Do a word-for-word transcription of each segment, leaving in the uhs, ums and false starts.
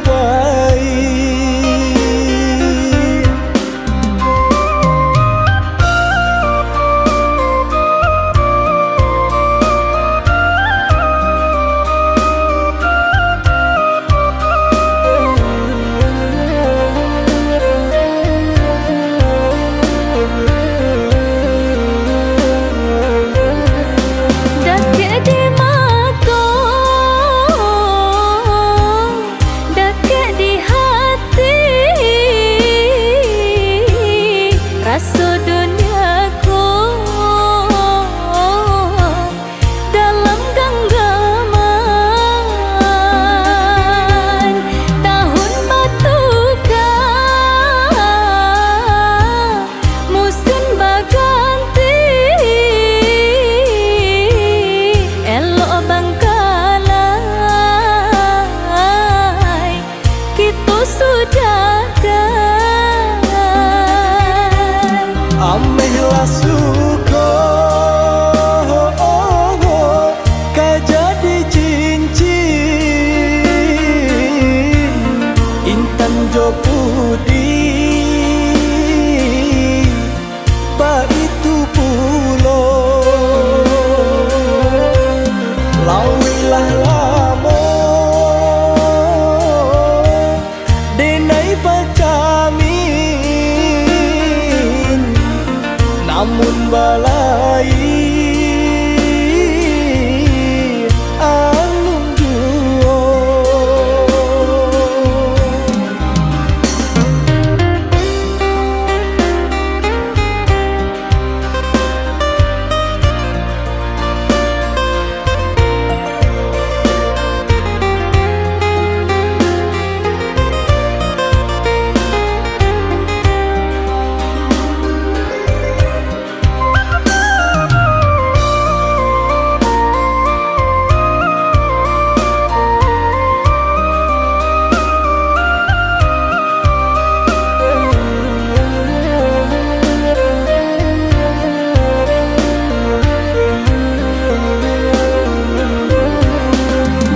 baik. Dakek di mato, dakek di hati, raso dunia ko dalam ganggaman. Tahun batuka, musin baganti, elok bangkalai kito sudahkan. Ameh lah suko ka jadi cincin, intan jo pudih. Baitu pulo, laweh lah lamo, denai bacamin, namun balai alun juo.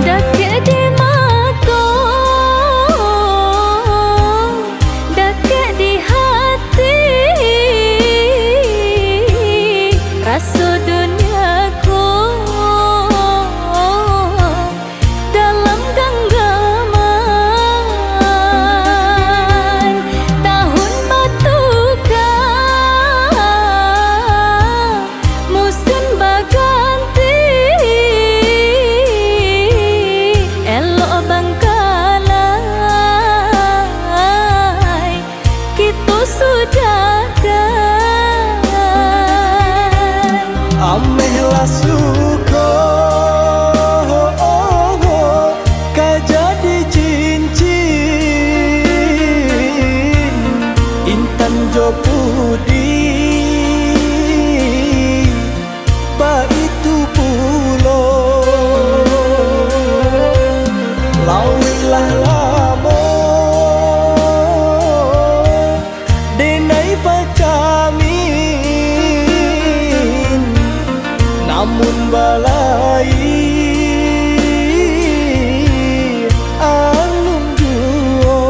Dakek di mato, dakek di hati, raso dunia ko dalam ganggaman. Tahun batuka, musin baganti, elok bangkalai kito sudahkan. Ameh lah suko ka jadi cincin, intan jo pudih. Baitu pulo, laweh lah lamo, denai bacamin, namun balai alun juo.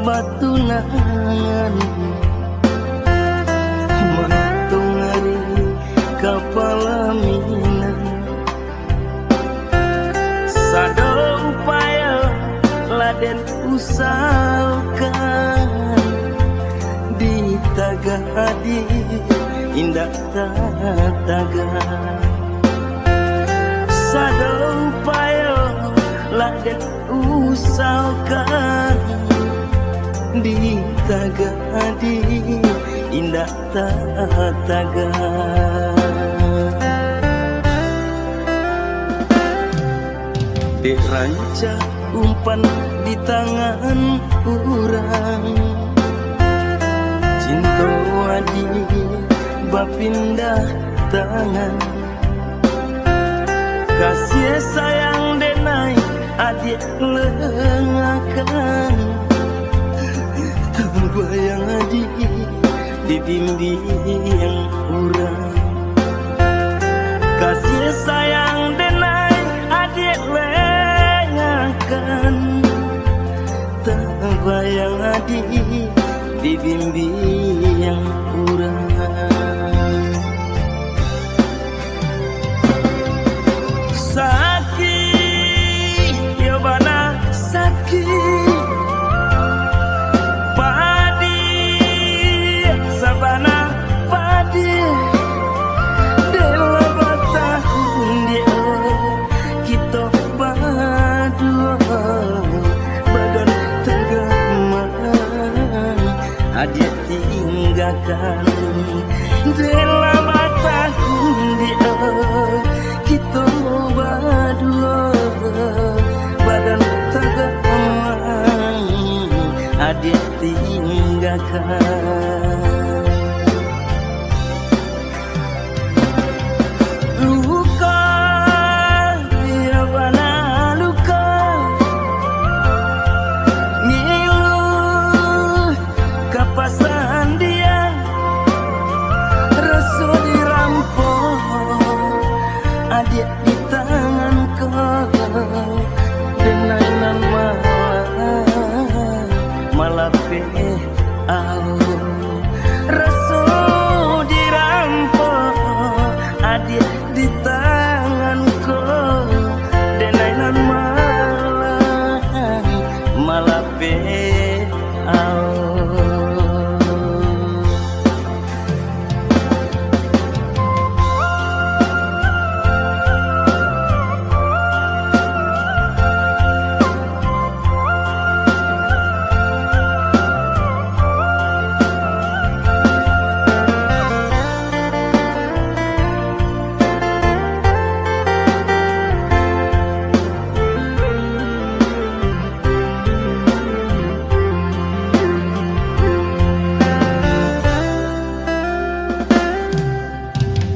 batunangan, matong ari kapalaminan. Sado upayo lah den usahokan, ditagah adiak indak tatagah. Sado upayo lah den usahokan, ditagah adiak indak tatagah. Dek rancak umpan di tangan urang, cinto adiak bapindah tangan. Kasiah sayang denai adiak lengakan, tabayang adiak dibimbiang urang. Kasiah sayang denai adiak lengakan, tabayang adiak dibimbiang urang. Sakik, yo bana sakik. Padiah, sabana padiah. Dek lah batahun diak kito baduo, badan tanggaman adiak tinggakan. Dek lah batahun diak kito baduo, badan tanggaman adiak tinggakan. Luko, yo bana luko. Ngilu ka pasandian, raso dirampok adiak di tangan ko, denai nan malah malapeh. Au, raso dirampok adiak di tangan ko, denai nan malah malapeh. Au.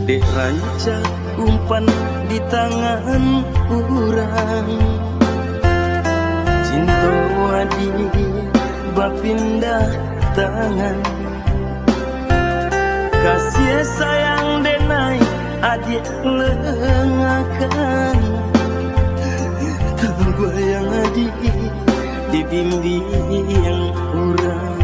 Dek rancak umpan di tangan urang, cinto adiak bapindah tangan. Kasiah sayang denai adiak lengakan, tabayang adiak dibimbiang urang.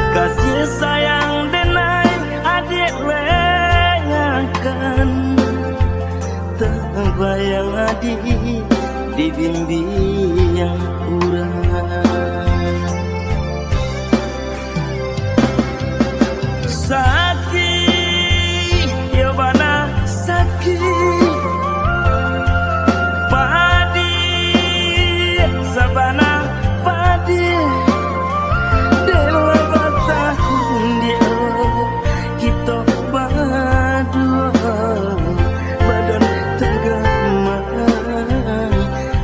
Kasiah sayang denai adiak lengakan, tabayang adiak dibimbiang urang. Sakik, yo bana sakik. Padiah, sabana padiah. Dek lah batahun diak kito baduo, badan tanggaman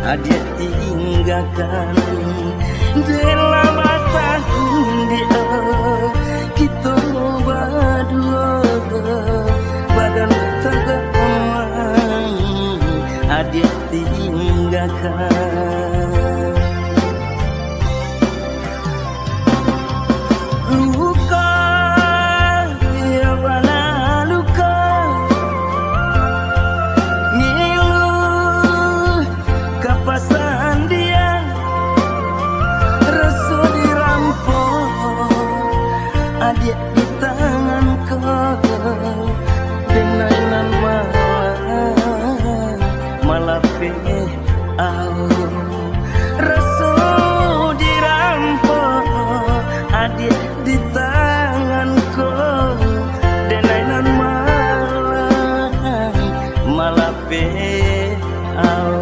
adiak Adiak di tangan ko, denai nan malah malapeh au. Raso dirampok, adiak di tangan ko, denai nan malah malapeh au.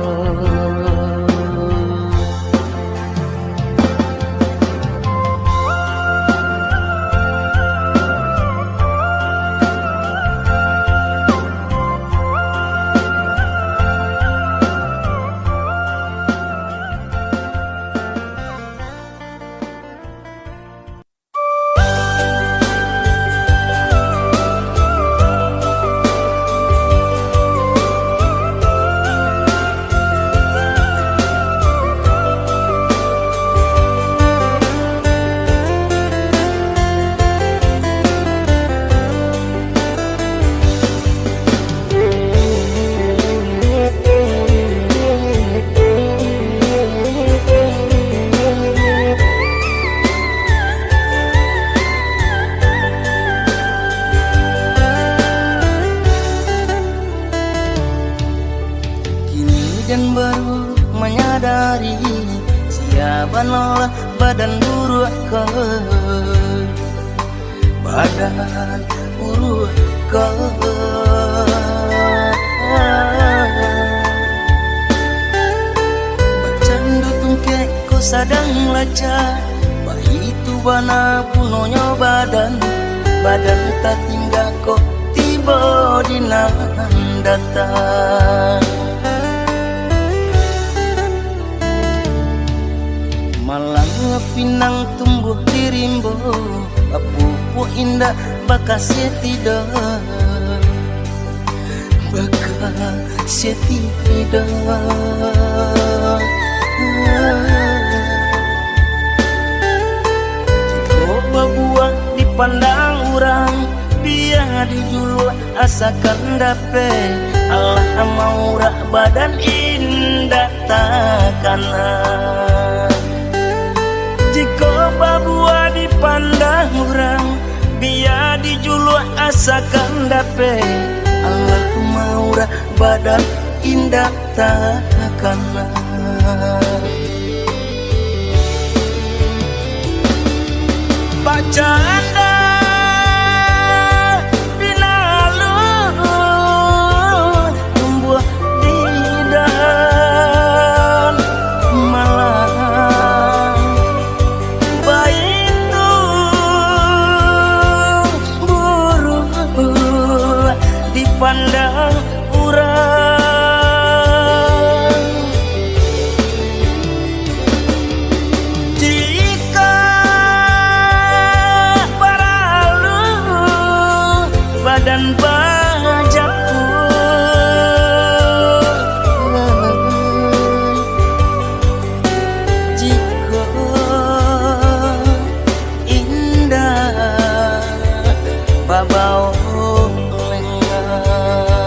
Kini den baru manyadari, sia bana lah badan buruak ko. Badan buruak ko. Bacando tungkek ko sadang lacak, baitu bana punonyo badan. Badan tatingga ko tibo di nan datang. Malang pinang tumbuah di rimbo, bapupuak indak bakasiah tidak, bakasiah tidak. Jikok babuah dipandang urang, bia dijuluak asakan dapek, alah maurak badan indak takana. Jikok babuah dipandang urang, bia dijuluak asakan dapek, alah maurak badan indak takana. Bacando pinalu tumbuah di dahan malang, baitu buruak dipandang